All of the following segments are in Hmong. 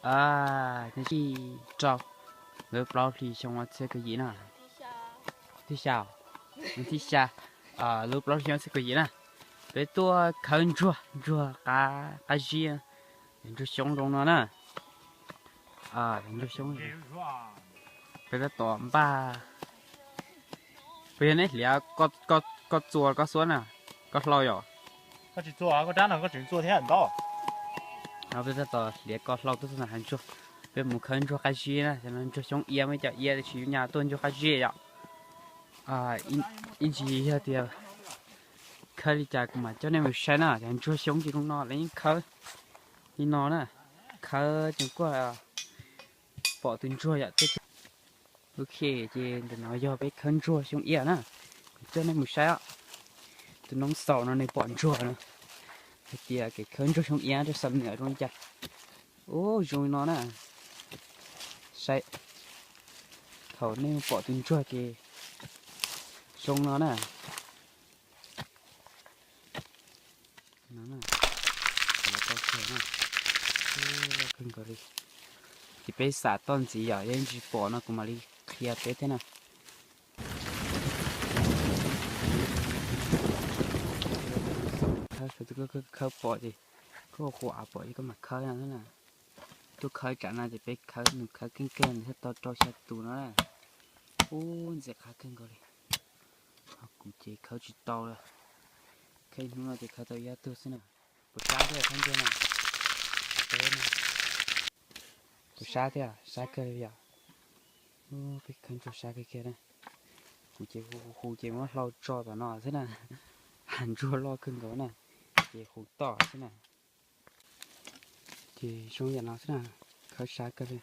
Thib rau, lub plaub hlis xyoo ob txhiab kaum yim na. Thib xya, thib xya, lub plaub hlis xyoo ob txhiab kaum yim na. Peb tuaj khawb ntsuag, ntsuag qab, qab zib, ntsuag xyoob zoo no na. Ntsuag xyoob, peb tab tom npaj. Puas yog neb hliav koj txua koj xuab na, koj hlau yom? Peb tab tom hliav koj hlau tuaj xwb na, hav ntsuag. Peb mus khawb ntsuag qab zib na, ntsuag xyoob iab, muaj ib co iab tiam sis nyaj tuaj ntsuag qab zib yom. Ib ntsis yog tias khawb li cas kuv mam coj nej mus saib na, cov ntsuag xyoob ces zoo no lawv yeej khawb li no na, khawb ces kuj pom tus ntsuag yom. Ok, ces ntawm no yog peb khawb ntsuag xyoob iab na, kuv coj nej mus saib os. Tus noob xaus no nws pom ntsuag no, hais tias kev khawb ntsuag xyoob iab rau Xam Nuam zoo li cas. Ub, zoo li no na, saib, thaum nej pom tus ntsuag ces zoo no na. Ces peb xam toj ntxiv yom, yog tsis pom no kuv mam li qhia peb thiab na. Khawb pom ces koj hu av pom ces koj mam khawb no na. Tuaj khawb tsam no ces peb khawb nws khawb keej kawg nws thiaj tau rau xya tus no na. Ub, ntxim qab kawg nkaus li. Ho kuv ces khawb tsis tau li. Khawb ib hnub no ces khawb tau ib ob tug xwb na. Puas sab thiab khawb ntsuag na? Puas sab thiab, sab kawg li yom. Peb khawb ntsuag sab kawg kiag na. Kuv ces hu hu hu ces muab hlau tso tom no xwb na. Hav ntsuag loj kawg nkaus na, ces hu toj xwb na. Ces zoo yam no xwb na, khawb sab kawg li.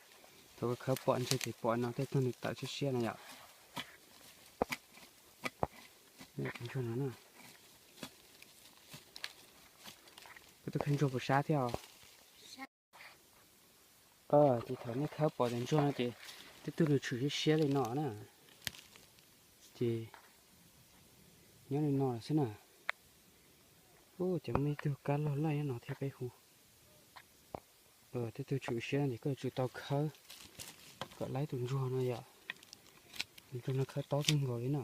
Thaum koj khawb pom ntsuag ces pom no tej tug nws tawm siab siab no yom. Ntsuag no na. Koj tuaj khawb ntsuag puas sab thiab os? Ces thaum nej khawb pom tus ntsuag no ces tej tug nws tshwm siab siab li no na. Ces nyob li no lawm xwb na. Ub, cov muaj ib tug kab laug loj nyob no thiab peb hu. Tej tug tshwm siab no ces koj yuav tsum tau khawb kom laib tus ntsuag no yom. Tus ntsuag no khawb tob kawg nkaus li na.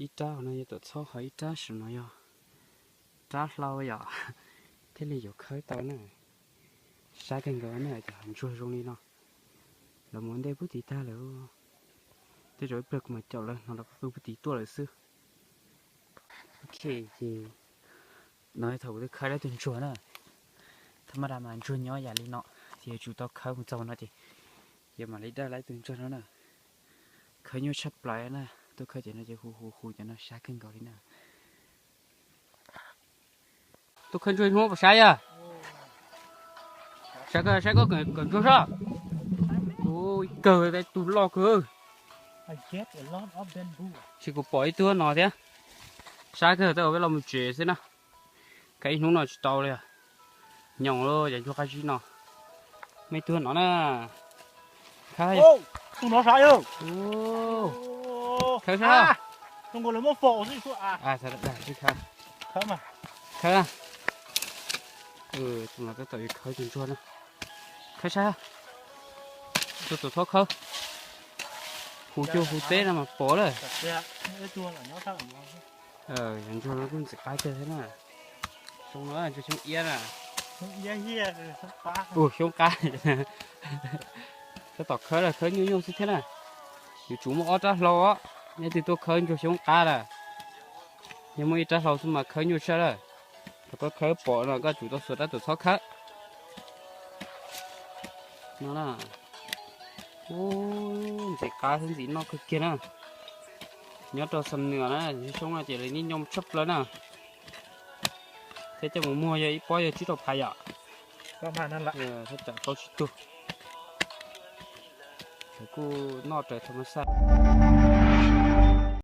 Ib rab no yog tuam txhob, ho ib rab saum no yog rab hlau yom, thiaj li yuav khawb tau na. Sab kawg nkaus na, cov hav ntsuag zoo li no. Lawv mus ua ntej pub tid tag lawm. Tej zaum ib pliag kuv mam caum lawv hnov lawv qw pub tid tuaj lawm xwb. Ok, ces no thaum kuv twb khawb laib tus ntsuag na. Thaj maj dam mas ntsuag nyob yam li no, ces yuav tsum tau khawb mus txog no ces yuav mam li dawj laib tus ntsuag no na. Khawb nyuaj tshaj plaws na, tuaj khawb cov no ces hu hu hu cov no sab kawg nkaus li na. Tuaj khawb ntsuag ib hnub puas sab yog? Saib koj, saib koj kawm ntsuag sob. Ub, ib kawg, tus loj kawg. Tsis, kuv pom ib tug no thiab. Sab kawg, tej zaum peb los mus tsev xwb na. Khawb ib hnub no tsis tau li. Nyoos lawm cov ntsuag qab zib no. Muaj ib tug no na. Khawb, tus no sab yog. Khawb sab. Khawb na. Tus no tab tom yuav khawb tus ntsuag na. Khawb sab. Tus txhob khawb. Hu cuag hu teb no mas pom lawm. Ntsuag no kuj ntxim qab kawg thiab na. Xyoo no ntsuag xyoob iab na. Ua xyoob qab. Tab tom khawb lawm, khawb nyuaj nyuaj xwb thiab na. Yuav tsum muaj ob rab hlau os, nej twb tuaj khawb ntsuag xyoob qab lawm. Yog muaj ib rab hlau xwb mas khawb nyuaj tshaj lawm. Thaum koj khawb pom no koj tsum tau xuas rab tus txhob khawb. No na. Ub, ntxim qab thiab ntxim noj kawg kiag na. Nyob rau Xam Nuam na, xyoo no ces lawv nij nyob tshaj plaws na. Thiab coj mus muag yog ib pob yog tsib rau phav yom. Thiab tsam tau tsis tuag. Lawv kuj noj raws thas mas xaj.